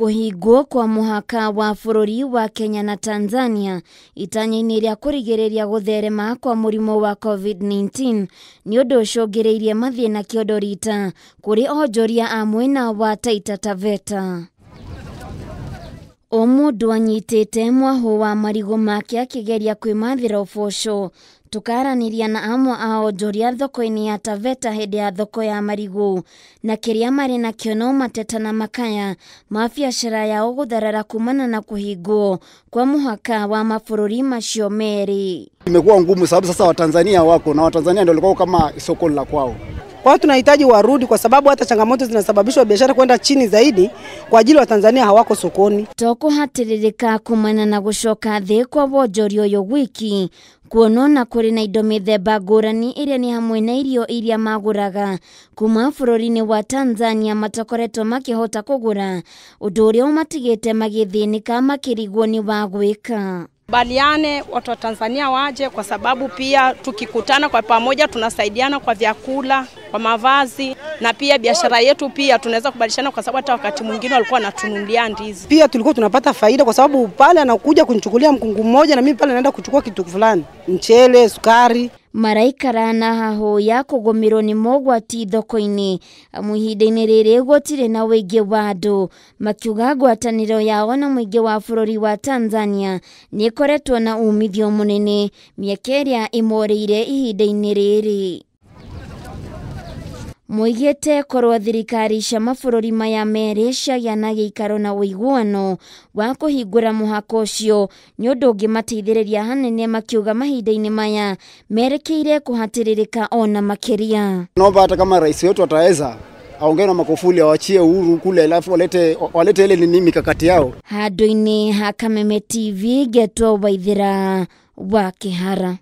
Kũhingwo kwa mũhaka wa bũrũri wa Kenya na Tanzania itanya-inĩ rĩa kũrigĩrĩria gũtherema kwa mũrimũ wa COVID-19 nĩ ũndũ ũcũngĩrĩirie mathĩna kĩondo rita kũrĩ onjoria a mwena wa Taita Taveta. O mũndũ anyitĩte mwahũ wa marigũ make akĩgeria kwĩmathĩra ũboco. Tukaranĩria na amwe a onjoria thoko-inĩ ya Taveta hĩndĩ ya thoko ya marigũ na kĩrĩa marĩ nakĩo no mateta na makaya ma biacara yao gũtharara kumana na kũhingwo kwa mũhaka wa mabũrũri macio merĩ. Imekuwa ngumu sababu sasa Watanzania wako na Watanzania ndio walikuwa kama soko la kwao. Kwa hiyo tunahitaji warudi kwa sababu hata changamoto zinasababishwa biashara kwenda chini zaidi kwa ajili wa Tanzania hawako sokoni. Toko hatiririka kumana na gũcoka thĩ kwa wonjoria ũyũ wiki kuonwo na kũrĩ na indo mĩthemba ngũrani ĩrĩa nĩ hamwe na irio iria magũraga kuma bũrũri-inĩ wa Tanzania matakoretwo makĩhota kũgũra, ũndũ ũrĩa ũmatigĩte magĩthĩnĩka makĩrigwo nĩ wa gwĩka. Baliane watu wa Tanzania waje kwa sababu pia tukikutana kwa pamoja tunasaidiana kwa vyakula, kwa mavazi na pia biashara yetu pia tunaweza kubadilishana kwa sababu hata wakati mwingine walikuwa wanatununulia ndizi. Pia tulikuwa tunapata faida kwa sababu pale anakuja kunichukulia mkungu mmoja na mimi pale naenda kuchukua kitu fulani, mchele, sukari. Maraikara na haho ya kũgũmĩrwo nĩ mogwati thoko-inĩ amu ihinda-inĩ rĩrĩ gũtirĩ na ũingĩ wa andũ, makiuga ngwatanĩro yao na mũingĩ wa bũrũri wa Tanzania nĩ ĩkoretwo na umithio mũnene mĩeke ĩrĩa ĩmorĩire ihinda-inĩ rĩrĩ. Moigĩte korwo thirikari cia mabũrũri maya merĩ ciagĩa na gĩikaro na ũiguano wa kũhingũra mũhaka ũcio nĩ ũndũ ũngĩmateithĩrĩria hanene, makiuga mahinda-inĩ maya merekeire kũhatĩrĩrĩka ona makĩria. Naomba hata kama rais wetu ataweza aongee na Magufuli awachie uhuru kule, alafu walete ile nini mikakati yao. Handũ-inĩ ha Kameme TV, Getwo Waithera wa Kĩhara.